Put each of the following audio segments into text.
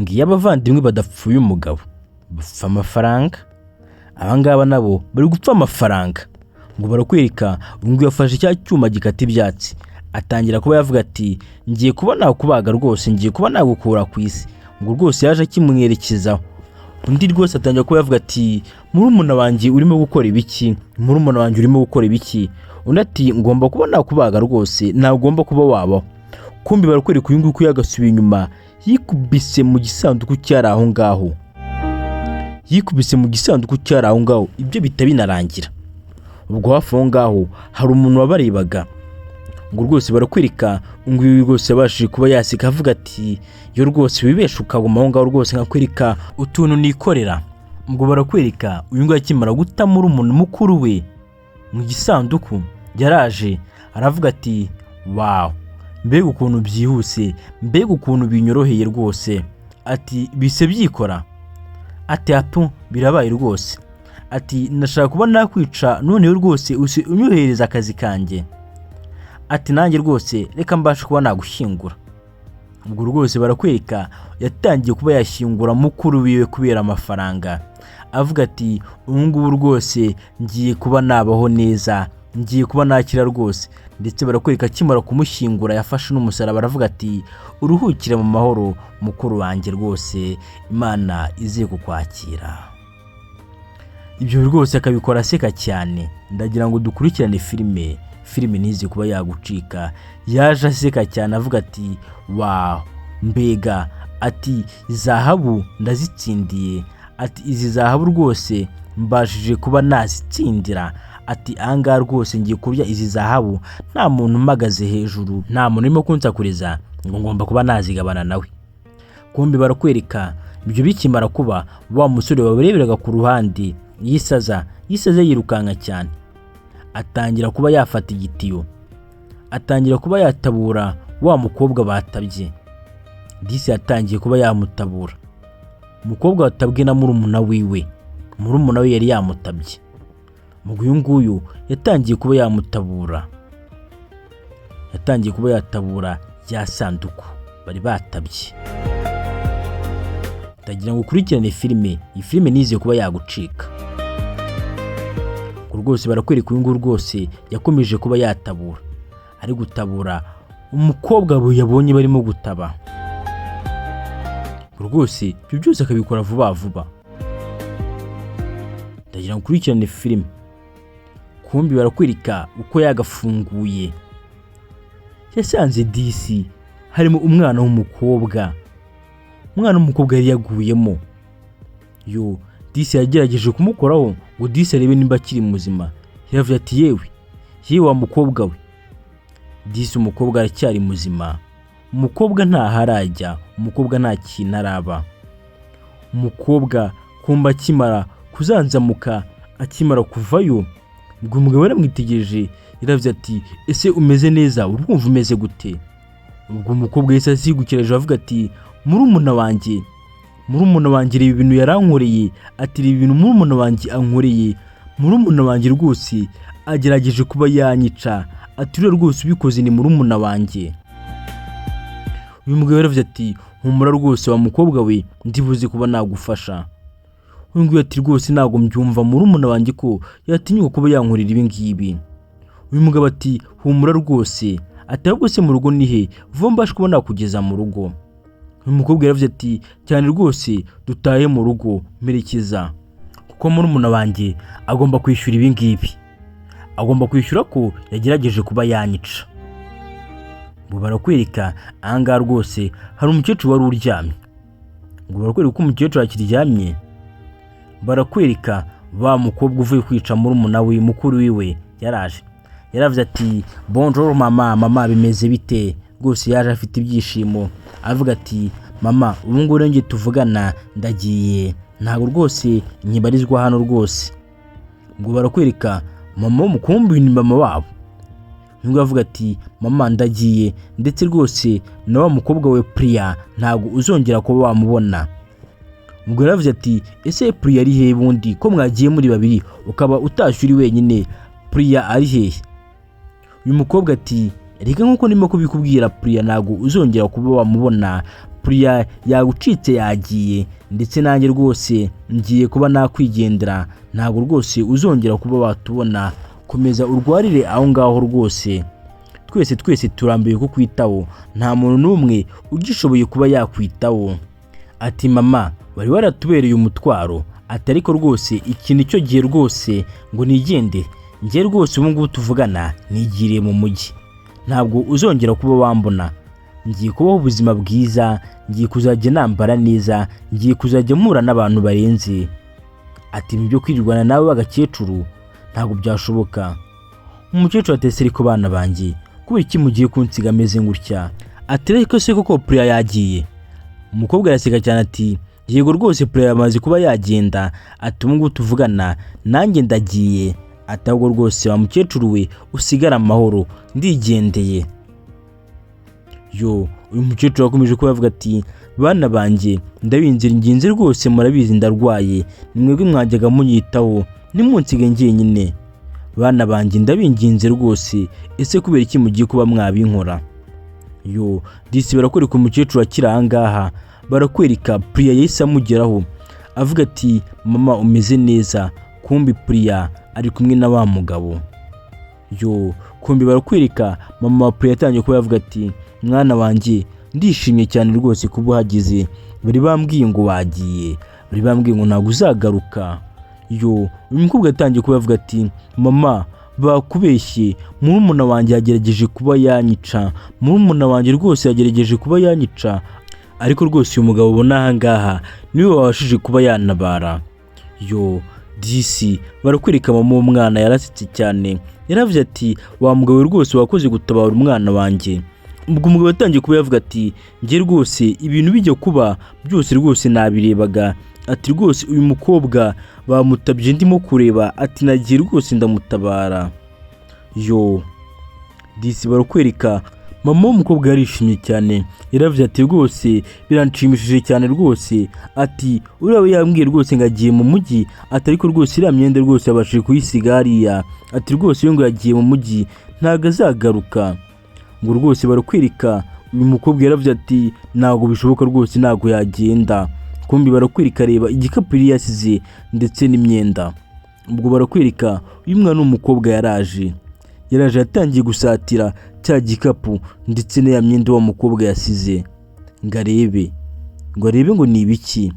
Ngo iyo abavandimwe badapfuye umugabo bapfa amafaranga, abangaba nabo bari gupfa amafaranga. Ngo barakwereka ngo yafashe cya cyuma gikata ibyatsi, atangira kuba yavuga ati: "Ngiye kuba nakubaga rwose, ngiye kuba nagukura ku isi." Ngo rwose yaje akimwerekezaho, undi rwose atangira kuba yavuga ati: "Murumuna wanjye, urimo gukora ibiki? Murumuna wanjye, urimo gukora ibiki?" Undi ati: "Ngomba kuba nakubaga rwose, ntagomba kuba wabaho." Kumbi barakwereka uyu nguyu ko yagasubiye inyuma, yikubise mu gisanduku cyari aho ngaho, yikubise mu gisanduku cyari aho ngaho, ibyo bihita binarangira. Ubwo hafi aho ngaho hari umuntu wabarebaga. Ngo rwose barakwereka ngo uyu rwose yabashije kuba yaseka, avuga ati: "Yo rwose wibesha ukaguma aho ngaho rwose, nkakwereka utuntu nikorera." Ubwo barakwereka uyu nguyu akimara guta murumuna mukuru we mu gisanduku, yaraje aravuga ati: "Wow, mbega ukuntu byihuse, mbega ukuntu binyoroheye rwose." Ati: "Bise byikora." Ati: "Atu birabaye rwose." Ati: "Ndashaka kuba nakwica noneho rwose unyohereza akazi kanjye." Ati: "Nanjye rwose reka mbashe kuba nagushyingura." Ubwo rwose barakwereka yatangiye kuba yashyingura mukuru wiwe kubera amafaranga, avuga ati: "Ubu ngubu rwose ngiye kuba nabaho neza, ngiye kuba nakira rwose." Ndetse barakwereka akimara kumushyingura yafashe n'umusaraba, aravuga ati: "Uruhukire mu mahoro mukuru wanjye rwose, Imana iziye kukwakira." Ibyo rwose akabikora aseka cyane. Ndagira ngo dukurikirane filime, filime ntize kuba yagucika. Yaje aseka cyane, avuga ati: "Wow, mbega!" Ati: "Zahabu ndazitsindiye." Ati: "Izi zahabu rwose mbashije kuba nazitsindira." Ati: "Ahangaha rwose ngiye kurya izi zahabu nta muntu umagaze hejuru, nta muntu urimo kunsakuriza ngo ngomba kuba nazigabana nawe." Kumbi barakwereka ibyo bikimara kuba, wa musore wabareberaga ku ruhande yisaza, yisaze yirukanka cyane, atangira kuba yafata igitiyo, atangira kuba yatabura wa mukobwa batabye. Disi yatangiye kuba yamutabura, umukobwa watabwe na murumuna wiwe. Murumuna we yari yamutabye, ubwo uyu nguyu yatangiye kuba yamutabura, yatangiye kuba yatabura ya sanduku bari batabye. Ndagira ngo ukurikirane filime, iyi filime ntize kuba yagucika. Ubwo rwose barakwereka uyu nguyu rwose yakomeje kuba yatabura, ari gutabura umukobwa yabonye barimo gutaba rwose, ibyo byose akabikora vuba vuba. Ndagira ngo ukurikirane filime. Kumbi barakwereka uko yagafunguye, yasanze disi harimo umwana w'umukobwa, umwana w'umukobwa yari yaguyemo. Yo disi yagerageje kumukoraho ngo disi arebe nimba akiri muzima. Yaravuze ati: "Yewe, yewe wa mukobwa we!" Disi umukobwa aracyari muzima, umukobwa ntaho arajya, umukobwa nta kintu araba. Umukobwa kumba akimara kuzanzamuka, akimara kuvayo, ubwo umugabo yaramwitegereje, yaravuze ati: "Ese umeze neza? Urumva umeze gute?" Ubwo umukobwa yahise asigukira hejuru, avuga ati: "Murumuna wanjye, murumuna wanjye, reba ibintu yarankoreye." Ati: "Reba ibintu murumuna wanjye ankoreye, murumuna wanjye rwose agerageje kuba yanyica." Ati: "Uriya rwose ubikoze ni murumuna wanjye." Uyu mugabo yaravuze ati: "Humura rwose wa mukobwa we, ndibuze kuba nagufasha." Uyu nguyu ati: "Rwose ntabwo mbyumva, murumuna wanjye ko yatinyuka kuba yankorera ibi ngibi." Uyu mugabo ati: "Humura rwose." Ati: "Ahubwo se mu rugo ni he? Vuba mbashe kuba nakugeza mu rugo." Uyu mukobwa yaravuze ati: "Cyane rwose, dutahe mu rugo, mperekeza, kuko murumuna wanjye agomba kwishyura ibi ngibi, agomba kwishyura ko yagerageje kuba yanyica." Ngo barakwereka ahangaha rwose hari umukecuru wari uryamye. Ngo barakwereka ko umukecuru akiryamye, barakwereka wa mukobwa uvuye kwica murumuna we, mukuru wiwe, yaraje, yaravuze ati: "Bonjour mama, mama, bimeze bite?" Rwose yaje afite ibyishimo, avuga ati: "Mama, ubu ngubu rero njye tuvugana ndagiye, ntabwo rwose nkibarizwa hano rwose." Ngo barakwereka mama w'umukumbi, ni mama wabo nubwo, avuga ati: "Mama, ndagiye, ndetse rwose na wa mukobwa we Priya ntabwo uzongera kuba wamubona." Ubwo yaravuze ati: "Ese Priya ari hehe bundi, ko mwagiye muri babiri ukaba utashye uri wenyine? Priya ari hehe?" Uyu mukobwa ati: "Reka, nk'uko ndimo kubikubwira, Priya ntabwo uzongera kuba wamubona." Puriya yagucitse yagiye, ndetse nanjye rwose ngiye kuba nakwigendera, ntabwo rwose uzongera kuba watubona, komeza urwarire aho ngaho rwose, twese twese turambiwe kukwitaho, nta muntu n'umwe ugishoboye kuba yakwitaho. Ati mama wari waratubereye umutwaro, ati ariko rwose iki nicyo gihe rwose ngo nigende, njye rwose ubu ngubu tuvugana nigiriye mu mujyi, ntabwo uzongera kuba wambona, ngiye kubaho ubuzima bwiza, ngiye kuzajya nambara neza, ngiye kuzajya mpura n'abantu barenze. Ati ibyo kwirirwana nawe w'agakecuru ntabwo byashoboka. Umukecuru atese ariko bana banjye kubera iki mugiye kunsiga ameze gutya? Ati ariko se koko Puriya yagiye? Umukobwa araseka cyane ati yego rwose Puriya yamaze kuba yagenda, ati ubu ngubu tuvugana nanjye ndagiye, ati ahubwo rwose wa mukecuru we usigare amahoro ndigendeye. Yo uyu mukecuru yakomeje kuba yavuga ati bana banjye ndabinzira ingenzi rwose murabizi ndarwaye, ni mwebwe mwajyaga munyitaho ntimunsige njyenyine, bana banjye ndabinginze rwose, ese kubera iki mugiye kuba mwabinkora? Yo disi barakwereka umukecuru akiri aha ngaha, barakwereka Puriya yahise amugeraho avuga ati mama umeze neza, kumbi Puriya ari kumwe na wa mugabo. Yo kumbi barakwereka mama wa Puriya yatangiye kuba yavuga ati mwana wanjye ndishimye cyane rwose kuba uhageze, bari bambwiye ngo wagiye, bari bambwiye ngo ntabwo uzagaruka. Yo uyu mukobwa yatangiye kuba yavuga ati mama bakubeshye, murumuna wanjye yagerageje kuba yanyica, murumuna wanjye rwose yagerageje kuba yanyica, ariko rwose uyu mugabo ubona aha ngaha niwe wabashije kuba yantabara. Yo disi barakwereka mama w'umwana yarasetse cyane, yaravuze ati wa mugabo rwose wakoze gutabara umwana wanjye. Ubwo umugabo yatangiye kuba yavuga ati njye rwose ibintu bijya kuba byose rwose nabirebaga, ati rwose uyu mukobwa bamutabye ndimo kureba, ati nagiye rwose ndamutabara. Yo disi barakwereka mama w'umukobwa yarishimye cyane, yaravuze ati rwose biranshimishije cyane rwose, ati uriya we yambwiye rwose ngo agiye mu mujyi, ati ariko rwose iriya myenda rwose yabashije kuyisiga hariya, ati rwose we ngo yagiye mu mujyi ntabwo azagaruka. Ngo rwose barakwereka uyu mukobwa yaravuze ati ntabwo bishoboka rwose ntabwo yagenda. Kumbi barakwereka reba igikapu yari yasize ndetse n'imyenda. Ubwo barakwereka uyu mwana w'umukobwa yaraje yatangiye gusatira cya gikapu ndetse n'iya myenda wa mukobwa yasize, ngo arebe ngo ni ibiki.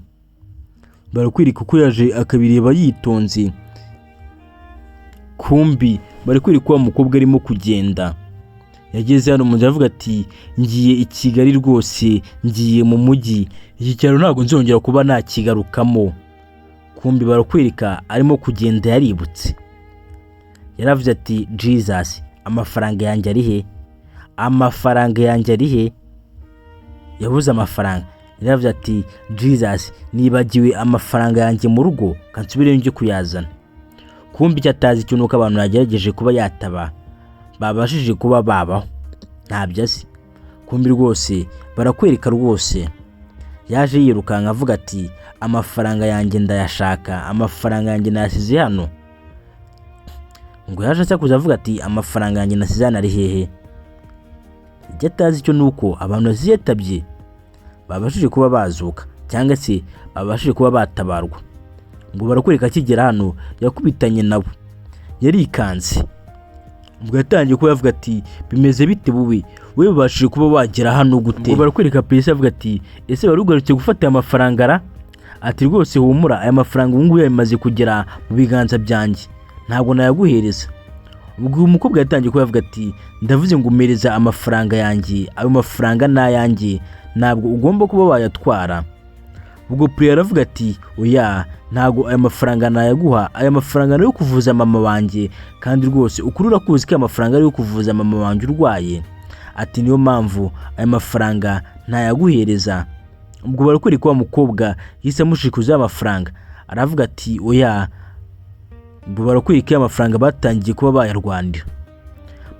Barakwereka uko yaje akabireba yitonze, kumbi barakwereka wa mukobwa arimo kugenda. Yageze hano mu nzira aravuga ati ngiye i Kigali rwose, ngiye mu mujyi, iki cyaro ntabwo nzongera kuba nakigarukamo. Kumbi barakwereka arimo kugenda yaributse, yaravuze ati Jesus amafaranga yanjye ari he? Amafaranga yanjye ari he? Yabuze amafaranga. Yaravuze ati Jesus nibagiwe amafaranga yanjye mu rugo, kansubireyo njye kuyazana. Kumbi icyo atazi cyo nuko abantu yagerageje kuba yataba babashije kuba babaho, ntabyo azi. Kumbi rwose barakwereka rwose yaje yirukanka avuga ati amafaranga yanjye ndayashaka, amafaranga yanjye nayasize hano. Ngo yaje asakuza avuga ati amafaranga yanjye nasize hano ari hehe? Icyo atazi cyo nuko abantu yaziyatabye babashije kuba bazuka cyangwa se babashije kuba batabarwa. Ngo barakwereka akigera hano yakubitanye nabo, yarikanze. Ubwo yatangiye kuba yavuga ati bimeze bite bubi, wowe babashije kuba wagera hano gute? Ngo barakwereka polisi avuga ati ese wari ugarutse gufata aya mafaranga ra? Ati rwose humura, aya mafaranga ubu ngubu yamaze kugera mu biganza byanjye, ntabwo nayaguhereza. Ubwo uyu mukobwa yatangiye kuba yavuga ati ndavuze ngo umereza amafaranga yanjye, ayo mafaranga ni ayanjye, ntabwo ugomba kuba wayatwara. Ubwo Puriya aravuga ati oya ntabwo aya mafaranga nayaguha, aya mafaranga ni ayo kuvuza mama wanjye, kandi rwose ukuri urakuzi ko aya mafaranga ari ayo kuvuza mama wanjye urwaye. Ati niyo mpamvu aya mafaranga ntayaguhereza. Ubwo barakwereka wa mukobwa yahise amushikuza amafaranga, aravuga ati oya. Ubwo barakwereka ya mafaranga batangiye kuba bayarwanira.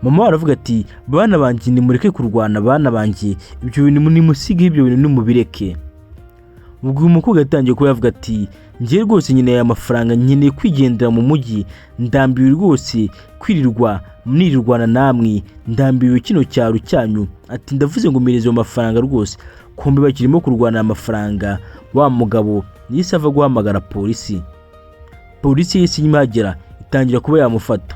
Mama we aravuga ati bana banjye nimureke kurwana, bana banjye ibyo bintu nimusige, ibyo bintu nimubireke. Ubwo uyu mukobwa yatangiye kuba yavuga ati njye rwose nkeneye aya mafaranga, nkeneye kwigendera mu mujyi, ndambiwe rwose kwirirwa mwirirwana namwe, ndambiwe kino cyaro cyanyu. Ati ndavuze ngo mpereze ayo mafaranga rwose. Kumbe bakirimo kurwanira amafaranga, wa mugabo yahise ava guhamagara polisi. Polisi yahise imahagera, itangira kuba yamufata.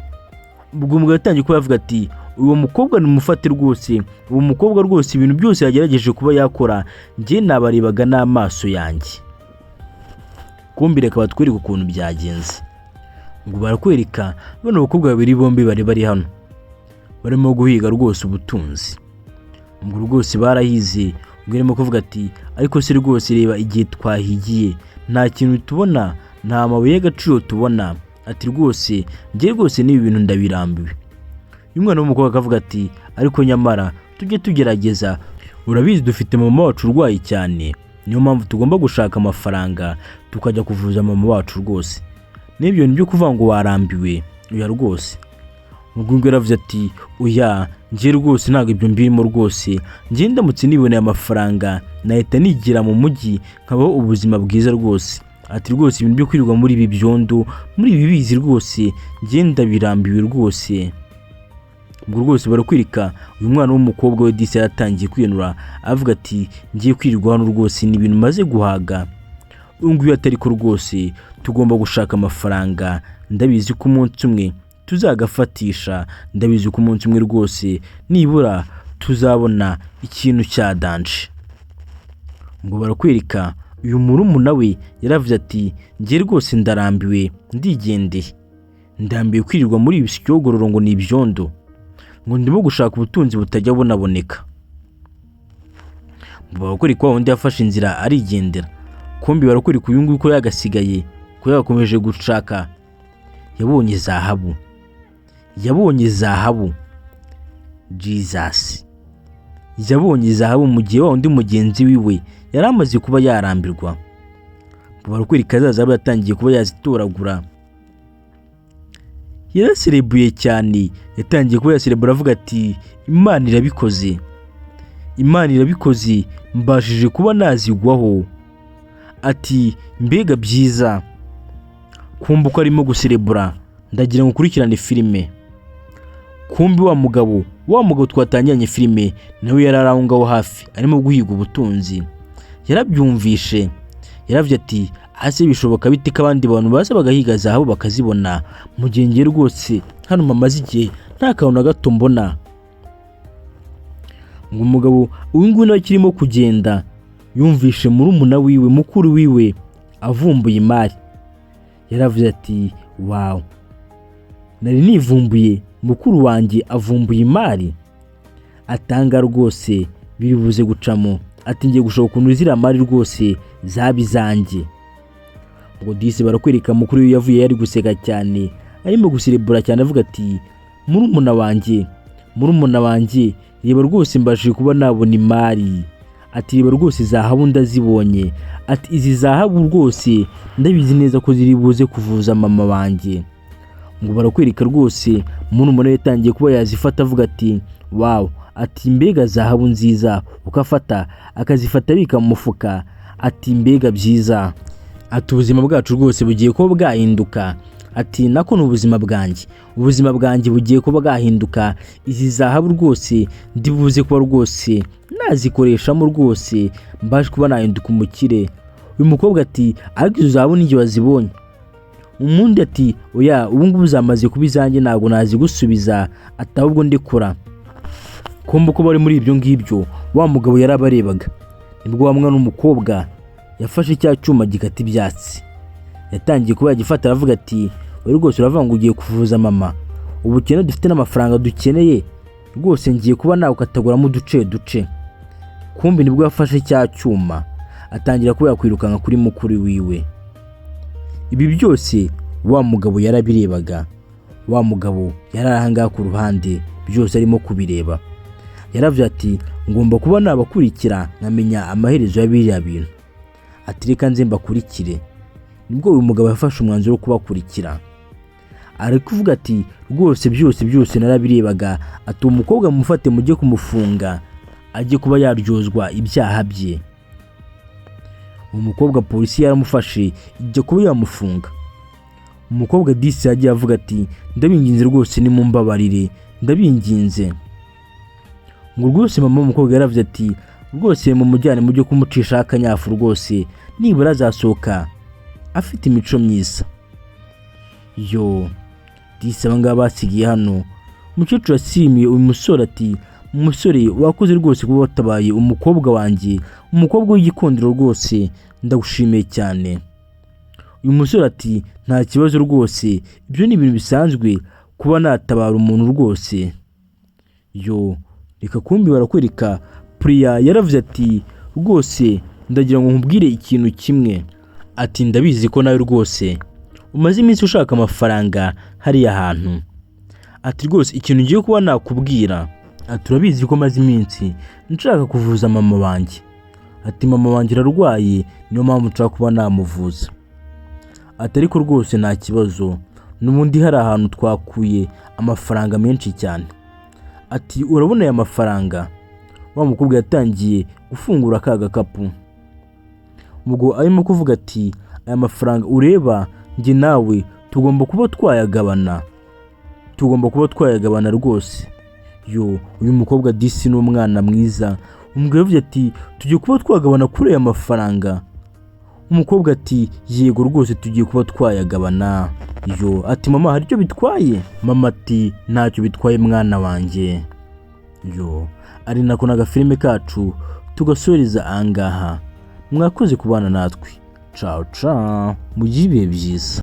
Ubwo umugabo yatangiye kuba yavuga ati: "Uwo mukobwa nimufate rwose, uwo mukobwa rwose ibintu byose yagerageje kuba yakora, njye nabarebaga n'amaso yanjye." Kumbi reka batwereke ukuntu byagenze. Ngo barakwereka bano bakobwa babiri bombi bari bari hano barimo guhiga rwose ubutunzi. Ngo rwose barahize. Ubwo arimo kuvuga ati: "Ariko se rwose reba igihe twahigiye, nta kintu tubona, nta mabuye y'agaciro tubona." Ati: "Rwose njye rwose n'ibi bintu ndabirambiwe." Uyu mwana w'umukobwa akavuga ati: "Ariko nyamara tujye tugerageza, urabizi dufite mama wacu urwaye cyane, niyo mpamvu tugomba gushaka amafaranga tukajya kuvuza mama wacu rwose. N'ibyo bintu byo kuvuga ngo warambiwe, oya rwose." Ubwo ngubu yaravuze ati: "Oya, njye rwose ntabwo ibyo mbirimo rwose, njye ndamutse niboneye amafaranga nahita nigira mu mujyi nkabaho ubuzima bwiza rwose." Ati: "Rwose ibintu byo kwirirwa muri ibi byondo, muri ibi bizi, rwose njye ndabirambiwe rwose." Ubwo rwose barakwereka uyu mwana w'umukobwa we disi yaratangiye kwiyenura, avuga ati: "Ngiye kwirirwa hano rwose ni ibintu maze guhaga." Uyu nguyu atari ko rwose tugomba gushaka amafaranga, ndabizi ko umunsi umwe tuzagafatisha, ndabizi ko umunsi umwe rwose nibura tuzabona ikintu cya danger. Ngo barakwereka uyu murumuna we yaravuze ati: "Njye rwose ndarambiwe, ndigendeye, ndambiwe kwirirwa muri ibi bisyogororo ngo ni ibyondo, ngo ndimo gushaka ubutunzi butajya bunaboneka." Ngo barakwereka wa wundi yafashe inzira arigendera. Kumbi barakwereka uyu nguyu ko yagasigaye, ko yagakomeje gushaka, yabonye zahabu, yabonye zahabu, Jesus, yabonye zahabu mu gihe wa wundi mugenzi wiwe yari amaze kuba yarambirwa. Barakwereka za zahabu yatangiye kuba yazitoragura, yaraserebuye cyane, yatangiye kuba yaserebura avuga ati: "Imana irabikoze, Imana irabikoze, mbashije kuba nazigwaho." Ati: "Mbega byiza!" Kumva uko arimo guserebura, ndagira ngo ukurikirane filime. Kumbi wa mugabo twatangiranye filime nawe yari ari aho ngaho hafi arimo guhiga ubutunzi. Yarabyumvishe, yaravuze ati: "Hasi bishoboka bite ko abandi bantu baza bagahiga zahabu bakazibona, mu gihe ngiye rwose hano mamaze igihe nta kantu na gato mbona?" Ngo umugabo uyu nguyu nawe akirimo kugenda, yumvishe murumuna wiwe, mukuru wiwe, avumbuye imari. Yaravuze ati: "Wow, nari nivumbuye, mukuru wanjye avumbuye imari." Atanga rwose biri buze gucamo, ati: "Ngiye gushaka ukuntu ziriya mari rwose zaba izanjye." Ngo disi barakwereka mukuru we yavuye yari guseka cyane, arimo guserebura cyane, avuga ati: "Murumuna wanjye, murumuna wanjye, reba rwose mbashije kuba nabona imari." Ati: "Reba rwose zahabu ndazibonye." Ati: "Izi zahabu rwose ndabizi neza ko ziri buze kuvuza mama wanjye." Ngo barakwereka rwose murumuna we yatangiye kuba yazifata, avuga ati: "Wow." Ati: "Mbega zahabu nziza!" Ukafata akazifata abika mu mufuka. Ati: "Mbega byiza!" Ati: "Ubuzima bwacu rwose bugiye kuba bwahinduka." Ati: "Nako ni ubuzima bwanjye, ubuzima bwanjye bugiye kuba bwahinduka. Izi zahabu rwose ndibuze kuba rwose nazikoreshamo, rwose mbashe kuba nahinduka umukire." Uyu mukobwa ati: "Ariko izo zahabu ninjye wazibonye." Umundi ati: "Oya, ubu ngubu zamaze kuba izanjye, ntabwo nazigusubiza." Ati: "Ahubwo ndekura." Kumva uko bari muri ibyo ngibyo, wa mugabo yarabarebaga. Nibwo wa mwana w'umukobwa yafashe cya cyuma gikata ibyatsi, yatangiye kuba yagifata, aravuga ati: "Wowe rwose uravuga ngo ugiye kuvuza mama, ubukene dufite n'amafaranga dukeneye, rwose ngiye kuba nawukataguramo uduce duce." Kumbi nibwo yafashe cya cyuma, atangira kuba yakwirukanka kuri mukuru wiwe. Ibi byose wa mugabo yarabirebaga. Wa mugabo yari ari ahangaha ku ruhande, byose arimo kubireba. Yaravuze ati: "Ngomba kuba nabakurikira nkamenya amaherezo ya biriya bintu." Ati: "Reka nze mbakurikire." Nibwo uyu mugabo yafashe umwanzuro wo kubakurikira. Ari kuvuga ati: "Rwose byose byose narabirebaga." Ati: "Uwo mukobwa mufate mujye kumufunga, ajye kuba yaryozwa ibyaha bye." Uwo mukobwa polisi yaramufashe, ijya kuba yamufunga. Umukobwa disi yagiye avuga ati: "Ndabinginze rwose nimumbabarire, ndabinginze." Ngo rwose mama w'umukobwa yaravuze ati: Rwose mumujyane mu byo kumucishaho akanyafu, rwose nibura azasohoka afite imico myiza. Yo disi, aba ngaba basigiye hano. Umukecuru yashimiye uyu musore ati: "Umusore wakoze rwose kuba watabaye umukobwa wanjye, umukobwa w'igikundiro, rwose ndagushimiye cyane." Uyu musore ati: "Nta kibazo rwose, ibyo ni ibintu bisanzwe kuba natabara umuntu rwose." Yo reka, kumbi barakwereka Priya yaravuze ati: "Rwose ndagira ngo nkubwire ikintu kimwe." Ati: "Ndabizi ko nawe rwose umaze iminsi ushaka amafaranga hariya hantu." Ati: "Rwose ikintu ngiye kuba nakubwira." Ati: "Urabizi ko maze iminsi nshaka kuvuza mama wanjye." Ati: "Mama wanjye ararwaye, niyo mpamvu nshaka kuba namuvuza." Ati: "Ariko rwose nta kibazo, n'ubundi hari ahantu twakuye amafaranga menshi cyane." Ati: "Urabona aya mafaranga?" Wa mukobwa yatangiye gufungura ka gakapu, ubwo arimo kuvuga ati: "Aya mafaranga ureba, njye nawe tugomba kuba twayagabana, tugomba kuba twayagabana rwose." Yo, uyu mukobwa disi ni umwana mwiza. Umugabo yavuze ati: "Tugiye kuba twagabana kuri aya mafaranga?" Umukobwa ati: "Yego rwose, tugiye kuba twayagabana." Yo, ati: "Mama, hari icyo bitwaye?" Mama ati: "Ntacyo bitwaye, mwana wanjye." Yo, ari nako n'agafilime kacu tugasoreza ahangaha. Mwakoze kubana natwe. Cawu cawu, mugire ibihe byiza.